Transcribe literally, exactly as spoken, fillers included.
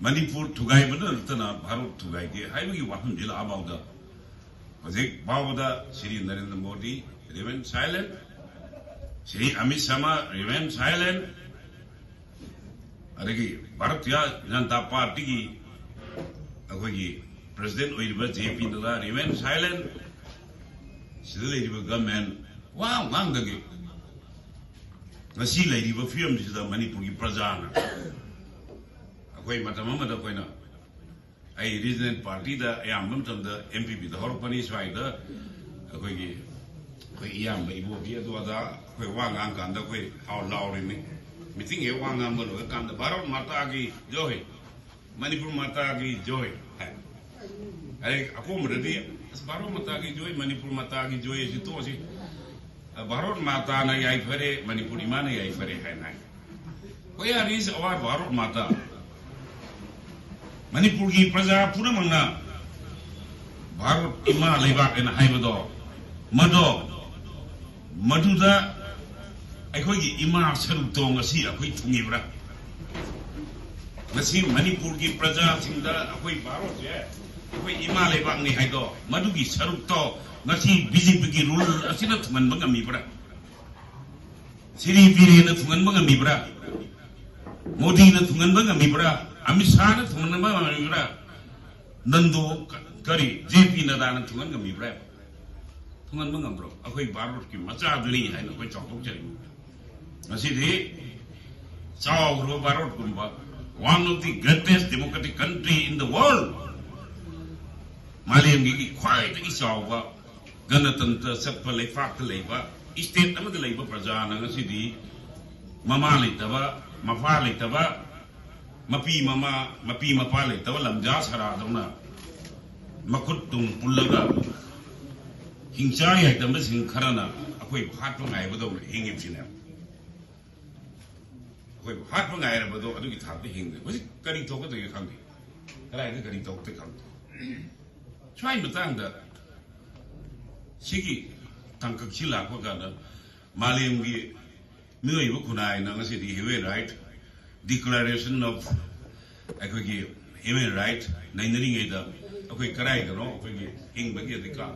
ꯃꯅꯤꯄꯨꯔ ꯊꯨꯒꯥꯏꯕꯗ ꯅꯠꯇꯅ ꯚꯥꯔꯠ ꯊꯨꯒꯥꯏꯒꯦ ꯍꯥꯏꯕꯒꯤ ꯋꯥꯐꯝꯁꯤ ꯂꯥꯛꯑꯐꯥꯎꯗ ꯍꯧꯖꯤꯛ ꯐꯥꯎꯕꯗ Shri Narendra Modi remain silent, Shri Amit Shah remain silent, ꯑꯗꯒꯤ ꯚꯥꯔꯇꯤꯌ ꯖꯅꯇꯥ ꯄꯥꯔꯇꯤꯒꯤ ꯑꯩꯈꯣꯏꯒꯤ ꯄ꯭ꯔꯁꯤꯗꯦꯟ ꯑꯣꯏꯔꯤꯕ ꯖꯦ ꯄꯤ ꯅꯗꯥ remain silent, ꯁꯤꯗ ꯂꯩꯔꯤꯕ ꯒꯃꯦꯟ ꯋꯥ ꯉꯥꯡꯗꯒꯦ꯫ ꯉꯁꯤ ꯂꯩꯔꯤꯕ ꯐꯤꯕꯝꯁꯤꯗ ꯃꯅꯤꯄꯨꯔꯒꯤ ꯄ꯭ꯔꯖꯥꯅ ꯑꯩꯈꯣꯏ ꯃꯇꯝ ꯑꯃꯗ ꯑꯩꯈꯣꯏꯅ ꯑꯩ ꯔꯤꯖꯅꯦꯜ ꯄꯥꯔꯇꯤꯗ ꯑꯌꯥꯝꯕ ꯃꯇꯝꯗ ꯑꯦꯝ ꯄꯤ ꯄꯤꯗ ꯍꯧꯔꯛꯄꯅꯤ꯫ ꯁ꯭ꯋꯥꯏꯗ ꯑꯩꯈꯣꯏꯒꯤ ꯑꯩꯈꯣꯏ ꯏꯌꯥꯝꯕ ꯏꯕꯣꯕꯤ ꯑꯗꯨ ꯑꯗꯥ ꯑꯩꯈꯣꯏ ꯋꯥ ꯉꯥꯡꯀꯥꯟꯗ ꯑꯩꯈꯣꯏ ꯍꯥꯎ ꯂꯥꯎꯔꯤꯅꯤ꯫ ꯃꯤꯇꯤꯡ ꯍꯦꯛ ꯋꯥ ꯉꯥꯡꯕ ꯂꯣꯏꯔꯀꯥꯟꯗ "ꯚꯥꯔꯠ ꯃꯥꯇꯥꯒꯤ ꯖꯣꯏ, ꯃꯅꯤꯄꯨꯔ ꯃꯥꯇꯥꯒꯤ ꯖꯣꯏ" ꯍꯥꯏ꯫ ꯑꯗꯩ ꯑꯀꯣꯟꯕꯗꯗꯤ "ꯑꯁ, ꯚꯥꯔꯠ ꯃꯥꯇꯥꯒꯤ ꯖꯣꯏ, ꯃꯅꯤꯄꯨꯔ ꯃꯥꯇꯥꯒꯤ ꯖꯣꯏ ꯑꯁꯤ ꯇꯣꯛꯑꯁꯤ꯫ ꯚꯥꯔꯠ ꯃꯥꯇꯥꯅ ꯌꯥꯏꯐꯔꯦ, ꯃꯅꯤꯄꯨꯔ ꯏꯃꯥꯅ ꯌꯥꯏꯐꯔꯦ" ꯍꯥꯏꯅ ꯍꯥꯏ꯫ Where is our Bharat Mata? ꯃꯅꯤꯄꯨꯔꯒꯤ ꯄ꯭ꯔꯖꯥ ꯄꯨꯝꯅꯃꯛꯅ ꯚꯥꯔꯠ ꯏꯃꯥ ꯂꯩꯕꯥꯛ ꯍꯥꯏꯅ ꯍꯥꯏꯕꯗꯣ, ꯃꯗꯣ, ꯃꯗꯨꯗ ꯑꯩꯈꯣꯏꯒꯤ ꯏꯃꯥ ꯁꯔꯨꯛꯇꯣ ꯉꯁꯤ ꯑꯩꯈꯣꯏ ꯊꯨꯡꯉꯤꯕ꯭ꯔꯥ? ꯉꯁꯤ ꯃꯅꯤꯄꯨꯔꯒꯤ ꯄ꯭ꯔꯖꯥꯁꯤꯡꯗ ꯑꯩꯈꯣꯏ ꯚꯥꯔꯠꯁꯦ ꯑꯩꯈꯣꯏ ꯏꯃꯥ ꯂꯩꯕꯥꯛꯅꯤ ꯍꯥꯏꯗꯣ, ꯃꯗꯨꯒꯤ ꯁꯔꯨꯛꯇꯣ ꯉꯁꯤ ꯕꯤ ꯖꯦ ꯄꯤꯒꯤ ꯔꯨꯜ ꯑꯁꯤꯅ ꯊꯨꯡꯍꯟꯕ ꯉꯝꯃꯤꯕ꯭ꯔꯥ? ꯁ꯭ꯔꯤ ꯕꯤꯔꯦꯟꯅ ꯊꯨꯡꯍꯟꯕ ꯉꯝꯃꯤꯕ꯭ꯔꯥ? ꯃꯣꯗꯤꯅ ꯊꯨꯡꯍꯟꯕ ꯉꯝꯃꯤꯕ꯭ꯔꯥ? ꯑꯃꯤꯠ ꯁꯥꯍꯅ ꯊꯨꯡꯍꯟꯕ ꯉꯝꯃꯤꯕ꯭ꯔꯥ? ꯅꯟꯗꯣ ꯀ-, ꯀꯔꯤ, ꯖꯦ ꯄꯤ ꯅꯗꯥꯅ ꯊꯨꯡꯍꯟ ꯉꯝꯃꯤꯕ꯭ꯔꯥ? ꯊꯨꯡꯍꯟꯕ ꯉꯝꯕ꯭ꯔꯣ? ꯑꯩꯈꯣꯏ ꯚꯥꯔꯠꯀꯤ ꯃꯆꯥꯗꯨꯅꯤ ꯍꯥꯏꯅ ꯑꯩꯈꯣꯏ ꯆꯥꯎꯊꯣꯛꯆꯔꯤꯕꯅꯤ꯫ ꯉꯁꯤꯗꯤ ꯆꯥꯎꯈ꯭ꯔꯕ ꯚꯥꯔꯠꯀꯨꯝꯕ, one of the greatest democratic country in the world, ꯃꯥꯂꯦꯝꯒꯤ ꯈ꯭ꯋꯥꯏꯗꯒꯤ ꯆꯥꯎꯕ ꯒꯅꯇꯟꯇ꯭ꯔ ꯆꯠꯄ ꯂꯩꯄꯥꯛꯇ ꯂꯩꯕ, ꯁ꯭ꯇꯦꯠ ꯑꯃꯗ ꯂꯩꯕ ꯄ꯭ꯔꯖꯥꯅ ꯉꯁꯤꯗꯤ ꯃꯃꯥ ꯂꯩꯇꯕ, ꯃꯄꯥ ꯂꯩꯇꯕ, ꯃꯄꯤ ꯃꯃꯥ, ꯃꯄꯤ ꯃꯄꯥ ꯂꯩꯇꯕ ꯂꯝꯖꯥ ꯁꯔꯥꯗꯧꯅ ꯃꯈꯨꯠ ꯇꯨꯡ ꯄꯨꯜꯂꯒ ꯍꯤꯡꯆꯥ ꯌꯥꯏꯇꯝꯕꯁꯤꯡ ꯈꯔꯅ ꯑꯩꯈꯣꯏ ꯍꯥꯠꯄ ꯉꯥꯏꯕꯗꯧꯅ ꯍꯤꯡꯉꯤꯕꯁꯤꯅꯦ꯫ ꯑꯩꯈꯣꯏꯕꯨ ꯍꯥꯠꯄ ꯉꯥꯏꯔꯕꯗꯣ ꯑꯗꯨꯒꯤ ꯊꯥꯛꯇ ꯍꯤꯡꯗꯦ꯫ ꯍꯧꯖꯤꯛ ꯀꯔꯤ ꯊꯣꯛꯀꯗꯒꯦ ꯈꯪꯗꯦ, ꯀꯗꯥꯏꯗ ꯀꯔꯤ ꯊꯣꯛꯀꯗꯒꯦ ꯈꯪꯗꯦ꯫ ꯁ꯭ꯋꯥꯏ ꯃꯇꯥꯡꯗ ꯁꯤꯒꯤ ꯇꯥꯡꯀꯛꯁꯤ ꯂꯥꯛꯄ ꯀꯥꯟꯗ ꯃꯥꯂꯦꯝꯒꯤ ꯃꯤꯑꯣꯏꯕ ꯈꯨꯟꯅꯥꯏꯅ ꯉꯁꯤꯗꯤ Human Right Declaration of ꯑꯩꯈꯣꯏꯒꯤ ꯍ꯭ꯌꯨꯃꯦꯟ ꯔꯥꯏꯠ ꯅꯩꯅꯔꯤꯉꯩꯗ ꯑꯩꯈꯣꯏ ꯀꯗꯥꯏꯗꯅꯣ ꯑꯩꯈꯣꯏꯒꯤ ꯍꯤꯡꯕꯒꯤ ꯑꯙꯤꯀꯥꯔ?